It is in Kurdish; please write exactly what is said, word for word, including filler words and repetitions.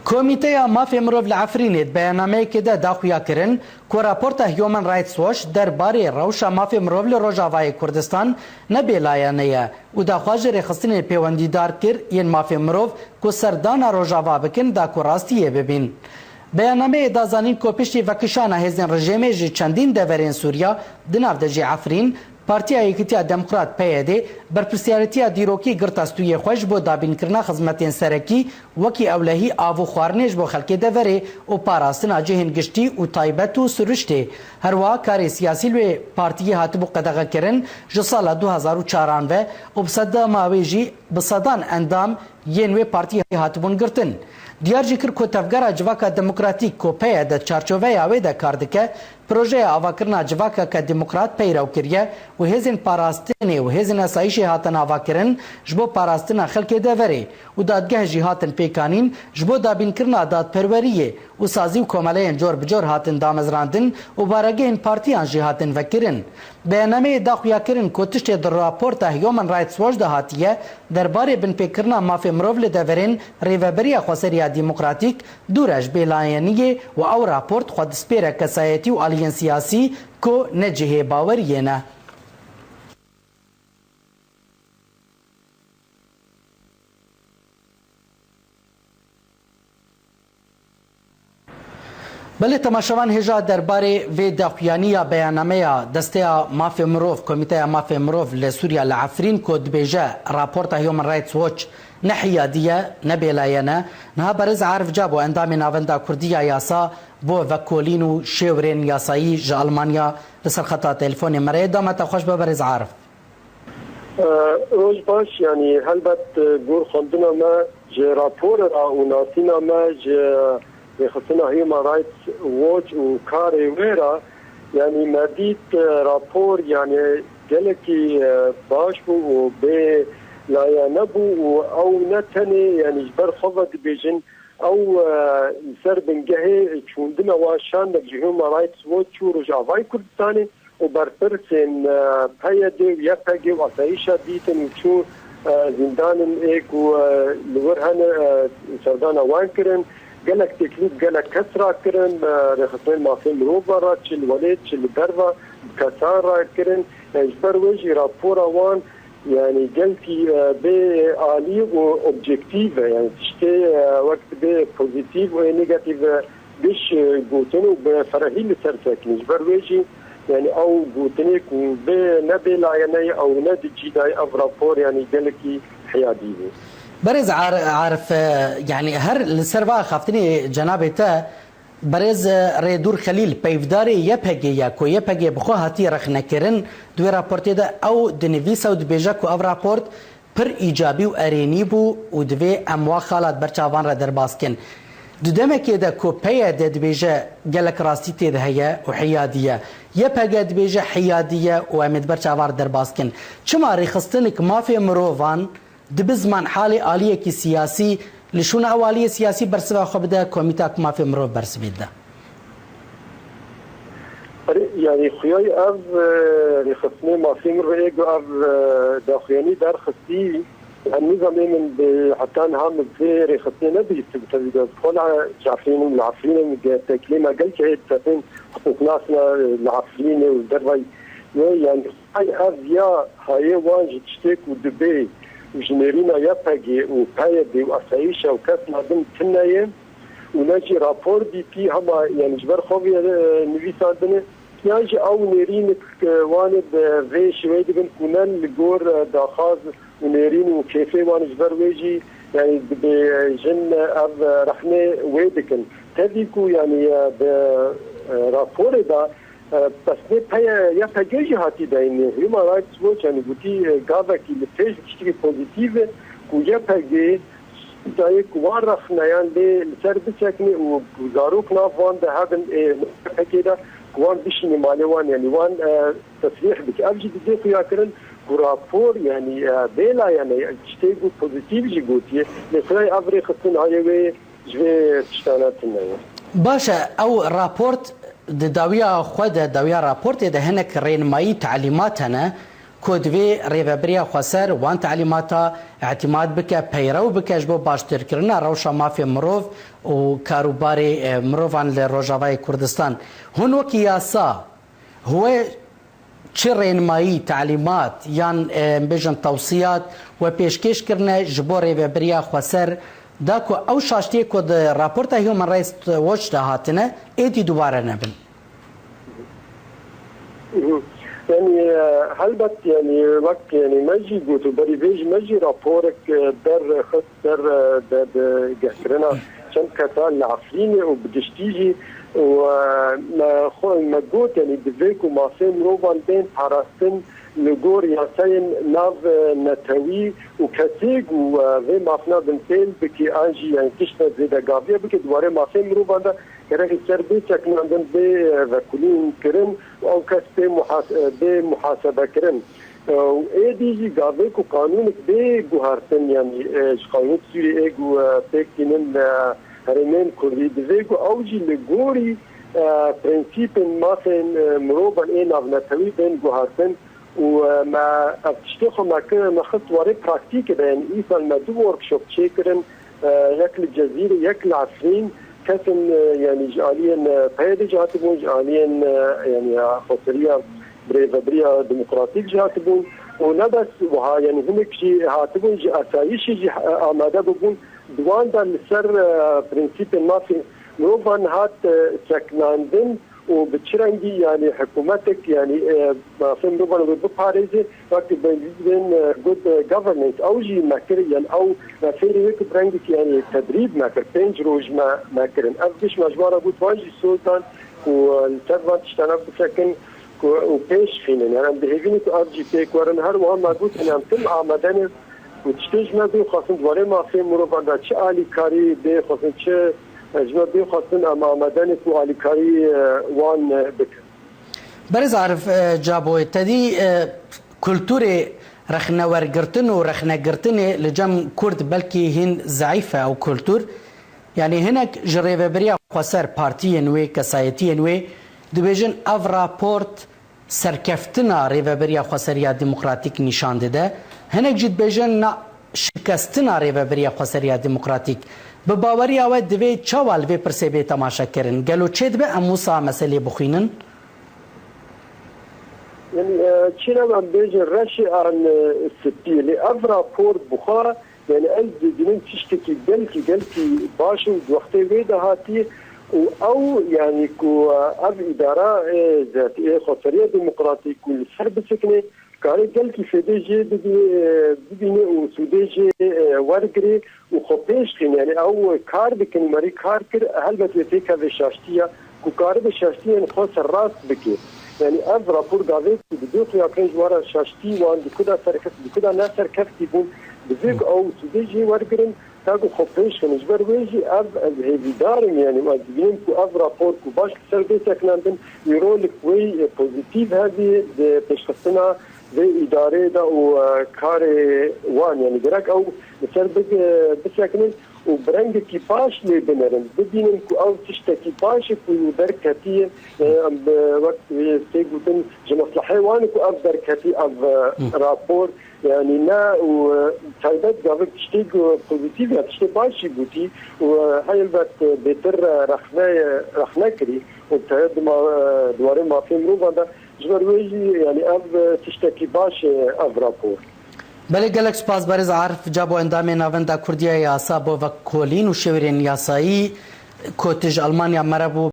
Komîteya Mafê Mirov li Efrînê di beyannameyekê de da xuyakirin ku raporta Human Rights Watch derbarê rewşa mafê mirov li Rojavayê Kurdistan ne bêlayane ye û daxwaz ji rêxistinên pêwendîdar kir yên mafê mirov ku serdana Rojava bikin da ku rastiyê bibîn. Beyannameyê da zanîn ku piştî vekişana hêzên rejêmê ji çendîn deverên Sûriya, di nav de jî Efrîn, Partiya Yekîtiya Demokrat, P Y D, berpirsiyaretiya dîrokî girta stûyê xwe ji bo dabînkirina xizmetên serekî wekî ewlehî av û xwarinê ji bo xelkê deverê û parastina cihên giştî û taybet û siruştê. Herwiha karê siyasî li wê partiyê hatibû qedexekirin ji sala du hezar û çaran ve û bi sedema wê jî bi sedan endam yên wê partiyê hatibûn girtin. Diyar jî kir ku Tevgera Civaka Demokratîk ku P Y D di çarçoveya wê de kar dike, projeya avakirina civakeke demokrat peyrew kiriye û hêzên parastinê û hêzên asayîşê hatin avakirin ji bo parastina xelkê deverê û dadgeh jî hatin pêkanîn ji bo dabînkirina dadperweriyê û sazî û komeleyên cor bi cor hatin damezrandin û baregehên partiyan jî hatin vekirin. Beyannameyê da xuyakirin ku tiştê di raporta Human Rights Watch de hatiye, derbarê binpêkirina mafê mirov li deverên Rêveberiya Xweseriya Demokratîk dûr e ji bêlayeniyê û ew raport xwe dispêre kesayetî û aliyên siyasî ku ne cihê baweriyê ne. Belê temaşevan, hêja derbarê vê daxuyaniya beyannameya Desteya Mafê Mirov, Komîteya Mafê Mirov li Sûriya li Efrîn ku dibêje raporta Human Rights Watch ne hiyadî ye, ne bêlayen e. Niha berêz Arif Cabo, endamê Navenda Kurdî ya Yasa bo Vekolîn û Şêwirên Yasayî ji Almanya li ser xeta telefonê me re ye. Dema te xweş be berêz Arif. Roj baş, yanî helbet, e, gor xwendina me ji raporê re û nasîna me ji rêxistina Human Rights Watch û karê wê re, yanî me dît, e, rapor, yanî gelekî, e, baş bû û bê laye nebû û ew ne tenê, yanî ji ber xwe ve dibêjin, ew, e, li ser bingehê çûndina wan şandek ji Human Rights Watch û Rojavayê Kurdistanê û berpirsên, e, P Y D û Y P G û asayîşa dîtin û çû, e, zîndanên ê ku, e, li wir hene, e, serdana wan kirin. Gelek têklîf gelek kes rakirin, e, rêxistinên mafê mirovan re, çi li welêt, çi li derve bi kesan rakirin. E, ji ber wê jî rapora wan, yanî gelkî, e, bê alî û objektîf e. Yanî tiştê, e, wek dibê pozîtîf û ê negatîf e, giş, e, gotin û bi ferehî li ser sekinî. Ji ber wê jî, yanî ew gotinê ku bê ne bêlayene ye, ew ne di cî de ye, ev rapor, yanî gelekî heyadî bû. Berêz Ar-, Arif, e, yanî her li ser va axaftinê cenabê te, berêz, e, Rêdûr Xelîl, peyvdarê Y P G ye, ku Y P G bi xwe hatiye rexnekirin, di wê raportê de ew dinivîse û dibêje ku ev raport pir îcabî û erênî bû û divê em wa xala di ber çavan re derbas kin. Di demekê de ku P Y D dibêje gelek rastî tê de heye û heyadî ye, Y P G dibêje heyadî ye û em ê di ber çavan re derbas kin. Çima rêxistinik mafê mirovan dibe ziman halê aliyekî siyasî, li şûna ew aliyê siyasî bersiva xwe bide, komîta ku mafê mirov bersivê dide? Erê, yanî xuyayî ev, e, rêxistinê mafê mirov ê ku ev, e, daxuyanî derxistî, em nizam ê min bi heta niha min vê rêxistinê nebihîstibû tevî de. Xwe li Efrîn û li Efrînê min ge-, teklî me gelkî heye di sefên hiqûqnasina li Efrînê û dervayî wê, yanî xuyayî ev ya hayê wan ji tiştê ku dibê û ji nêrîna Y P G û P Y D û asayîşa û kesna din tune ye. Û ne jî rapor dîtî hema, yanî ji ber xwe vê, e, nivîsandine, yan jî ew nêrînik, e, wan ê bi vê şêweyê dibin ku ne li gor, e, daxwaz û nêrîn û kêfê wan ji ber wê jî, yanî dibê, e, jin, e, ev, e, rexnê wê dikin. Tevî ku, yanî, e, bi, e, raporê de, e, pesnê peye Y P G jî hatî dayînê. Human Rights Watch, yanî gotî, e, gavekî li pêş bi tiştekî pozîtîf e ku Y P G dayê ku wan rexneyan lê li ser bisekine û ku zarok nav wan de hebin ê Y P G de ku wan bişîne malê wan, yanî wan, e, tesrîh bike. Ev jî didê xuyakirin ku rapor, yanî, e, bêlayene, tiştê ku pozîtîf jî gotiye. Lê xwedayê ev rêxistin hayê wê ji vê tiştana tune ye. Baş e, ew raport di dawiya xwe de, dawiya raportê de hinek rênimayî, telîmat hene. ku divê Rêvebiriya Xweser wan telîmata îtîmat bike, peyrew bike ji bo baştirkirina rewşa mafê mirov û karûbarê, e, mirovan li Rojavayê Kurdistan. Hûn wekî yasa, hûn çi rênimayî, telîmat yan, e, em bêjin tewsiyat we pêşkêş kirine ji bo Rêvebiriya Xweser da ku ew şaştiyê ku di raporta Human Rights Watch de hatine, êdî dubare nebin? Mhm. Yani, e, helbet, yani, wek, yani, me jî got û berî vê jî me jî raporek, e, derxist ser, e, de, de gehkirina çend kesa li Efrînê û bi giştî jî û, e, me xwe, me got, yani, divê ku mafê mirovan bên parastin li gor yasayên nav, e, netewî û kesê ku, e, vê mafna binpêl bike an jî, yani, tişta zêde gaviya bike di warê mafê mirovan de, gerek ser bê sekinandin, bê, e, vekulîn kirin û ew kes bê muhas-, e, bê muhasebe kirin. E, û êdî jî gavê ku qanûnek bê guhertin, yanî, e, ji qanûnek Sûriyê ê ku, e, pêk tînin, e, herêmên Kurdî, divê ku ew jî li gorî, e, prensîpên mafên, e, mirovan ê navnetewî bên guhertin û, e, me ev tiştê xwe me kir, me xist warê praktîkê de, yanî îsal me du workshop çêkirin, e, yek li Cezîrê, yek li Efrîn, kesên, e, yanî ji aliyên, e, P Y D'ê jî hatibûn, ji aliyên, e, yanî ya Xweseriya Birêvebiriya Demokratîk jî hatibûn û ne bes wiha, yanî hinek jî hatibûn, ji asayîşê jî, e, amade bibûn. Di wan de li ser, e, prensîpên mafê mirovan hat, e, sekinandin û bi çi rengî, yanî hikûmetek, yanî, e, mafê mirovan wê biparêze, wek bên, e, good, e, governance, ew jî me kir, yanî ew me fêrî wê ku bi rengekî, yanî tedrîb me kir, pênc roj me, me kirin. Ev giş me ji wan re got, wan jî soz dan ku, e, li ser van tiştana bisekin ku, û pêş xînin. Yanî em dihêvînin ku ev jî pêk werin. Her wiha me got, yanî em tim amade ne ku tiştê ji me bê xwestin, di warê mafê mirovan de çi alîkarî bê xwestin, çi, e, ji me bê xwestin, em amade ne ku alîkarî, e, wan, e, bikin. Berêz Arif, e, Caboyê, te dî, e, kulturê rexnewergirtin û rexnegirtinê li cem Kurd belkî hîn zeîf e ew kultur. Yanî hinek ji Rêvebiriya Xweser, partiyên wê, kesayetiyên wê dibêjin ev raport serkeftina Rêveberiya Xweseriya Demokratîk nîşan dide. Hinek jî dibêjin na, şikestina Rêveberiya Xweseriya Demokratîk. Bi baweriya we divê çawa li vê pirsê bê temaşe kirin? Gelo çêdibe em wisa meselê bixwînin? Yanî, e, çira em bêjin reşê an, e, spî. Lê ev rapor bi xwe, yanî ez dibînim tiştekî gelkî, gelkî baş û di wextê wê de hatiye û ew, yanî ku, e, ev îdara, e, Z T Ê Xweseriya Demokratîk ku li ser bisikne, karê gelkî fêdê jê bibî-, e, bibîne û sûdê jê, e, wergirê û xwe pêş xîne. Yanî ew kar dikin, merî kar kir, helbet wê pêkeve şaştiya ku karibe şaştiyên xwe serrast bike. Yanî ev rapor gavê ku dibê xuyakirin ji wara şaştî wan di ku de serkeft, di ku de ne serkeftî bûn, divê ku ew sûdê jê wergirin, ta ku xwe pêş xin. Ji ber wê jî ev ez hêvîdar im, yanî ez dibînim ku ev rapor ku baş li ser bê sekinandin, îro li wê pozîtîf hebî di pêşxistina vê îdareyê de û, e, karê wan, yanî gerek ew li ser bi-, bisekinin û bi rengekî baş lê binerin, bibînin ku ew tiştekî baş e ku derketiye, e, em bi, wek, e, tê gotin, ji meslehê wan e ku ev derketî, ev, e, Hı. rapor, yanî ne û, e, taybet gavê tiştê ku pozîtîf ya tiştê baş jî gotî û, e, helbet, e, bêtir, e, rexne, rexne kirî û te dima, e, di warê mafê mirovan de ji ber wê jî, yanî ev, e, tiştekî baş e, ev rapor. Belê, gelek spas berêz Arif Cabo, endamê Navenda Kurdiya Yasa bo Vekolîn û Şêwirên Yasayî, ku tu ji Almanya me re bû,